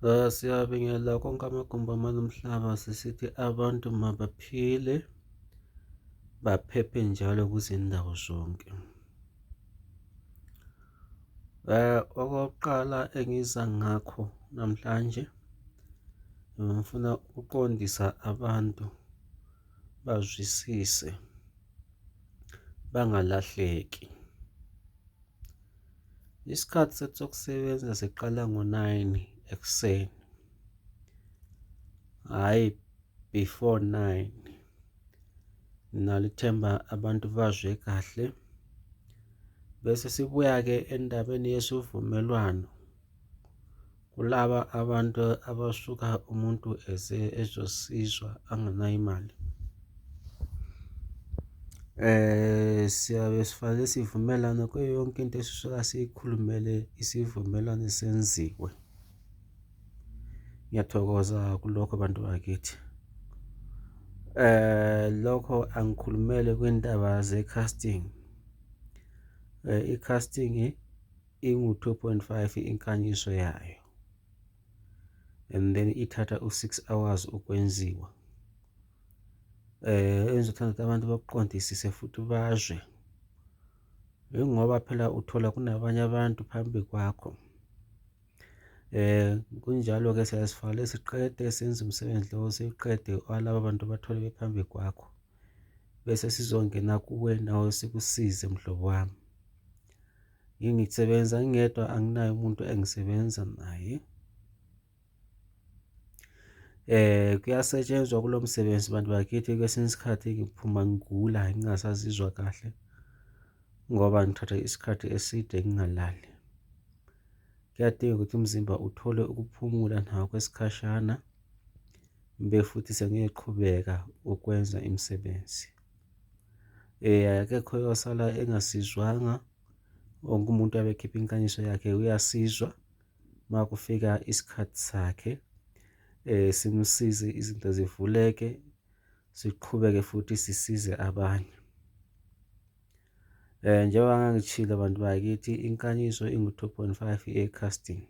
Siyabingelela konke amagumbi amane omhlaba sisithi abantu mabaphile baphephe njalo kwizindawo zonke. Okokuqala engiza ngakho namhlanje, ngifuna ukuqondisa abantu bazwisise bangalahleki. Isikhathi sethu sokusebenza siqala ngo-9 ekuseni, hhayi before 9. Nginalo ithemba abantu bazwe kahle. Bese sibuya-ke endabeni yesivumelwano kulaba abantu abasuka umuntu eze ezosizwa angenayo imali. Siyabe sifake isivumelwano kuyo yonke into esisuka siyikhulumele isivumelwano senziwe. Ngiyathokoza kulokho bantu bakithi. Lokho angikhulumele kwindaba ze-casting. I-casting ingu-2.5 inkanyiso yayo and then ithatha u-6 hours ukwenziwa. Engizothanda ukuthi abantu bakuqondisise futhi bazwe, yingoba phela uthola kunabanye abantu phambi kwakho. Kunjalo-ke siyasifakela siqede senze umsebenzi lo siwuqede walaba bantu bathole bephambi kwakho. Bese sizongena kuwe nawe sikusize mhlobo wami. Ngisebenza ngingedwa anginaye umuntu engisebenza naye. Kuyasetshenzwa kulo msebenzi bantu bakithi kwesinye isikhathi ngiphuma ngigula ngingasazizwa kahle ngoba ngithatha isikhathi eside ngingalali. Kuyadingeka ukuthi umzimba uthole ukuphumula nawo kwesikhashana ngibe futhi sengiyoqhubeka ukwenza imisebenzi. Akekho oyosala engasizwanga, wonke umuntu abekhipha inkanyiso yakhe uyasizwa. Uma kufika isikhathi sakhe simsize izinto zivuleke, siqhubeke futhi sisize abanye. Njengoba ngangishilo bantu bakithi inkanyiso ingu-2.5 ye-casting.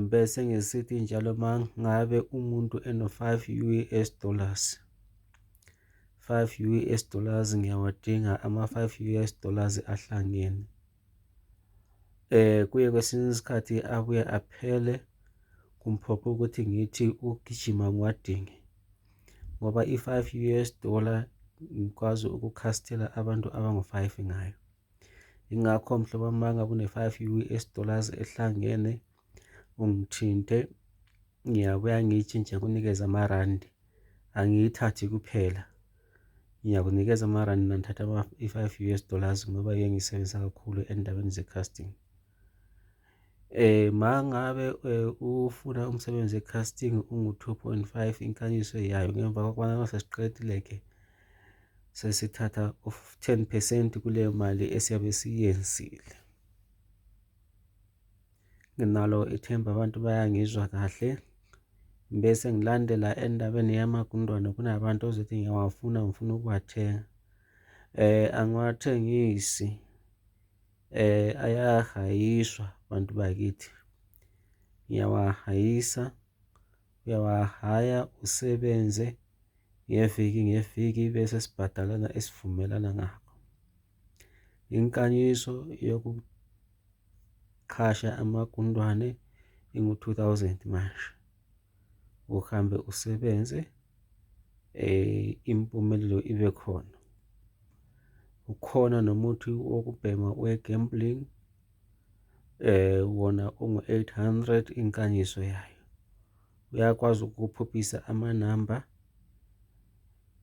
Bese ngisithi njalo uma ngabe umuntu eno-5 US dollars, 5 US dollars ngiyawadinga ama-5 US dollars ahlangene. Kuye kwesinye isikhathi abuye aphele kumphoqe ukuthi ngithi ukugijima ngiwadinge ngoba i-5 US dollar ngikwazi ukukhastela abantu abangu-5 ngayo. Ingakho mhlobo wami uma ngabe une-5 US dollars ehlangene ungithinte ngiyabuya ngiyitshintshe ngikunikeze amarandi, angiyithathi kuphela. Ngiyakunikeza amarandi mina ngithatha i-5 US dollars ngoba yiyo engiyisebenzisa kakhulu endabeni ze-casting. Ma ngabe ufuna umsebenzi we-casting ungu-2.5 inkanyiso yayo ngemva kokubana mase siqedile-ke sesithatha u-10 percent kuleyo mali esiyabe siyenzile. Nginalo ithemba abantu bayangizwa kahle. Bese ngilandela endabeni yamagundwane kunabantu ozothi ngiyawafuna ngifuna ukuwathenga. Angiwathengisi, ayahayiswa bantu bakithi. Ngiyawahayisa, uyawahaya usebenze ngeviki ngeviki bese sibhadalana esivumelana ngakho. Inkanyiso yokuqhasha amagundwane ingu-2,000 manje. Uhambe usebenze impumelelo ibe khona. Ukhona nomuthi wokubhema we-gambling, wona ungu-800 inkanyiso yayo. Uyakwazi ukukuphuphisa amanamba,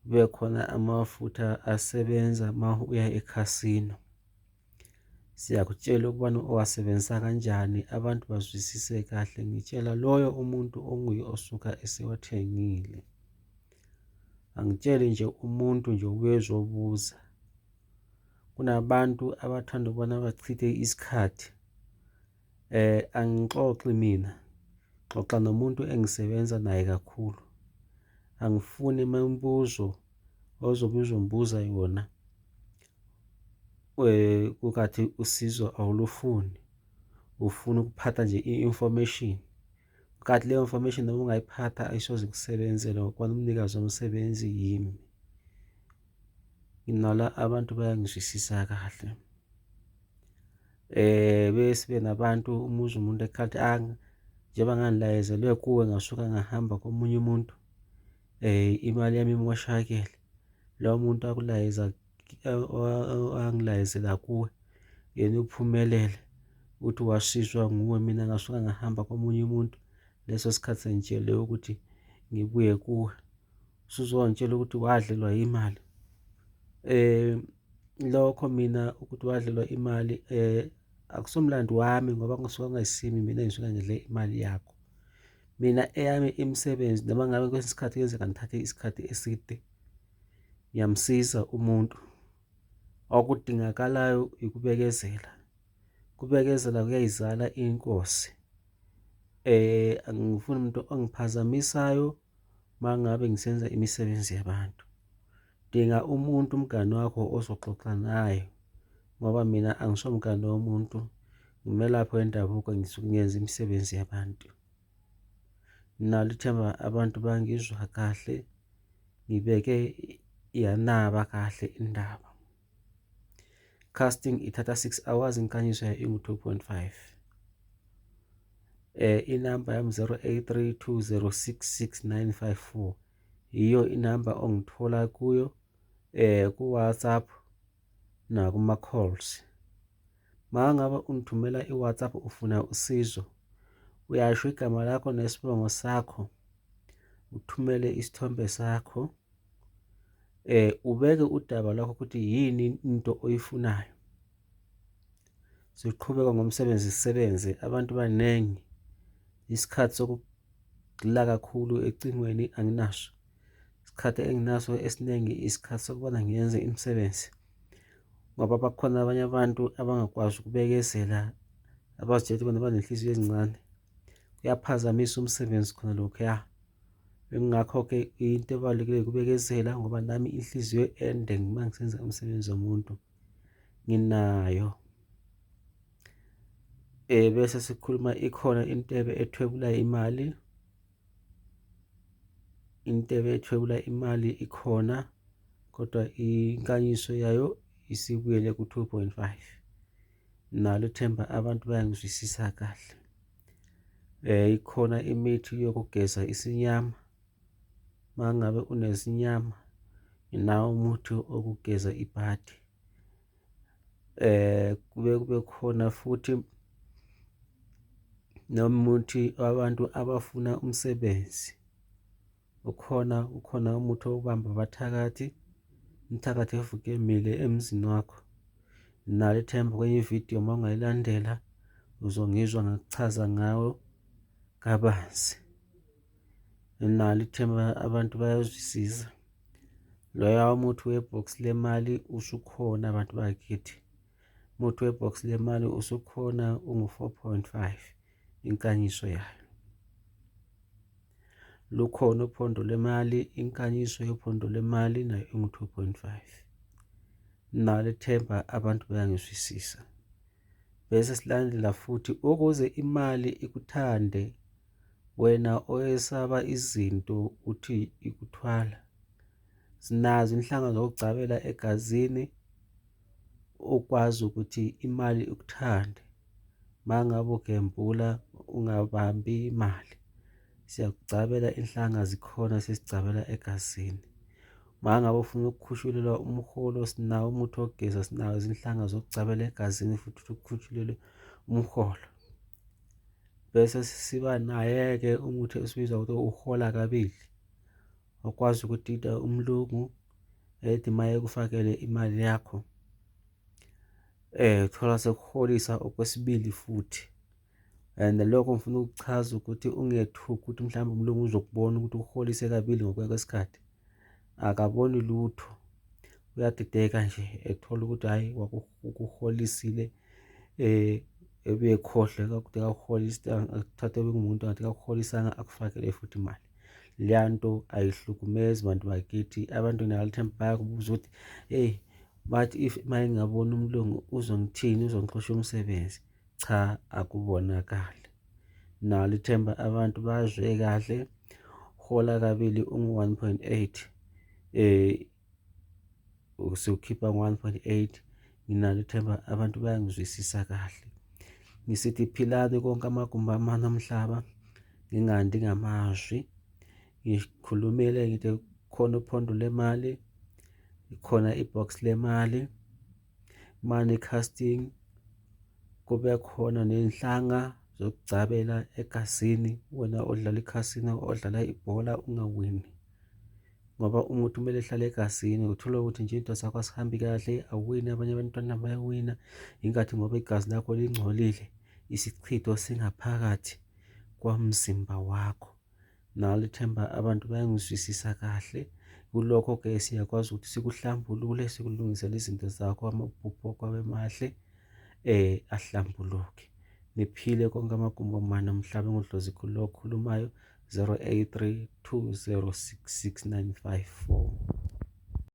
kube khona amafutha asebenza uma uya ekhasino. Siyakutshela ukubana uwasebenzisa kanjani, abantu bazwisise kahle. Ngitshela loyo umuntu onguye osuka esewathengile. Angitsheli nje umuntu nje obuye ezobuza. Kunabantu abathanda ukubana bachithe isikhathi. Angixoxi mina, xoxa nomuntu engisebenza naye kakhulu. Angifuni imibuzo ozobe uzongibuza yona kukathi usizo awulufuni. Ufuna ukuphatha nje i-information, kanti leyo information noma ungayiphatha ayisoze ikusebenzele ngokuba umnikazi womsebenzi yimi. Nginala abantu bayangizwisisa kahle. Bese sibe nabantu umuzi umuntu ekhathi njengoba ngangilayezelwe kuwe ngasuka ngahamba komunye umuntu, imali yami imoshakele. Lowo muntu akulayeza angilayezela kuwe yena uphumelele uthi wasizwa nguwe, mina ngasuka ngahamba komunye umuntu. Leso sikhathi sengitshele ukuthi ngibuye kuwe, usuzongitshela ukuthi wadlelwa imali. Lokho mina ukuthi wadlelwa imali akusomlando wami ngoba ngisuke kungayisimi mina engisuke ngidle imali yakho. Mina eyami imisebenzi noma ngabe kwesinye isikhathi kuyenzeka ngithathe isikhathi eside, ngiyamsiza umuntu. Okudingakalayo ukubekezela, kubekezela kuyayizala inkosi. Angifuni umuntu ongiphazamisayo uma ngabe ngisenza imisebenzi yabantu. Dinga umuntu umngani wakho ozoxoxa naye ngoba mina angisomngani womuntu, ngimelaphi wendabuko ngisuke ngenza imisebenzi yabantu. Nginalo ithemba abantu bangizwa kahle, ngibeke yanaba kahle indaba. Casting ithatha 6 hours, inkanyiso yayo ingu-2.5. Inamba yami 0832066954 yiyo inamba ongithola kuyo ku-WhatsApp nakuma-calls. Uma ngabe ungithumela i-WhatsApp ufuna usizo, uyasho igama lakho nesibongo sakho, uthumele isithombe sakho, ubeke udaba lwakho ukuthi yini into oyifunayo. Siqhubeka ngomsebenzi sisebenze, abantu baningi, isikhathi sokugxila kakhulu ecingweni anginaso. Isikhathi enginaso esiningi isikhathi sokubana ngiyenze imisebenzi ngoba bakhona abanye abantu abangakwazi ukubekezela, abazitshela ukuthi bona banenhliziyo ezincane. Kuyaphazamisa umsebenzi khona lokhuya. Yingakho-ke into ebalulekile ukubekezela ngoba nami inhliziyo ende uma ngisenza umsebenzi womuntu nginayo. Bese sikhuluma ikhona intebe ethwebula imali, intebe ethwebula imali ikhona kodwa inkanyiso yayo isibuyele ku-2.5. Nalo ithemba abantu bayangizwisisa kahle. Ikhona imithi yokugeza isinyama, uma ngabe unesinyama nginawo umuthi wokugeza ibhadi. Kube kube khona futhi nomuthi wabantu abafuna umsebenzi. Ukhona umuthi wokubamba abathakathi, umthakathi evuke emile emzini wakho. Nginalo ithemba kwenye ividiyo uma ungayilandela uzongizwa ngakuchaza ngawo kabanzi. Nginalo ithemba abantu bayazwisisa. Loya muthi webhoksi lemali usukhona bantu bakithi. Umuthi webhoksi lemali usukhona ungu-4.5 inkanyiso yayo. Lukhona uphondo lwemali, inkanyiso yophondo lwemali nayo ingu-2.5. Nginalo ithemba abantu bayangizwisisa. Bese silandela futhi ukuze imali ikuthande wena oyesaba izinto uthi ikuthwala. Sinazo inhlanga zokugcabela egazini ukwazi ukuthi imali ikuthande. Uma ngabe ugembula ungabambi imali, siyakugcabela inhlanga zikhona sesigcabela egazini. Uma ngabe ufuna ukukhushulelwa umholo, sinawo umuthi wokugeza, sinazo izinhlanga zokugcabela egazini futhi ukuthi ukhushulelwe umholo. Bese siba naye-ke umuthi esibiza ukuthi uhola kabili, okwazi ukudida umlungu ethi uma ekufakele imali yakho thola sekuholisa okwesibili futhi. And lokho ngifuna ukuchaza ukuthi ungethuki ukuthi mhlawumbe umlungu uzokubona ukuthi uholise kabili ngokuya kwesikhathi. Akaboni lutho, uyadideka nje ethola ukuthi hhayi wakuholisile ebuye ekhohlwe ukuthi akakuholisanga, akuthathe kumuntu ngathi akakuholisanga akufakele futhi imali. Leya nto ayihlukumezi bantu bakithi. Abantu nginalo ithemba bayakubuza ukuthi hey, bathi if uma ngingabona umlungu uzongithini, uzongixosha umsebenzi. Cha, akubonakali. Nalo ithemba abantu bazwe kahle. Hola kabili ungu-1.8, usukhipha ngo-1.8. Nginalo ithemba abantu bayangizwisisa kahle. Ngisithi philani konke amagumbi amane omhlaba, ngingandi ngamazwi. Ngikhulumile ngithi khona uphondo lemali, khona i-box lemali, money casting, kube khona ney'nhlanga zokugcabela egazini. Wena odlala ikhasino, odlala ibhola ungawini, ngoba umuntu kumele ehlale egazini. Uthole ukuthi nje into zakho azihambi kahle, awuwini, abanye abantwana bayawina, ingathi ngoba igazi lakho lingcolile, isichitho singaphakathi kwamzimba wakho. Nalo ithemba abantu bayangizwisisa kahle. Kulokho-ke siyakwazi ukuthi sikuhlambulule, sikulungisele izinto zakho, amaphupho akho abe mahle, ahlambuluke. Niphile konke amagumbi omane omhlaba. Engudlozi khulu okhulumayo, 083 206 6954.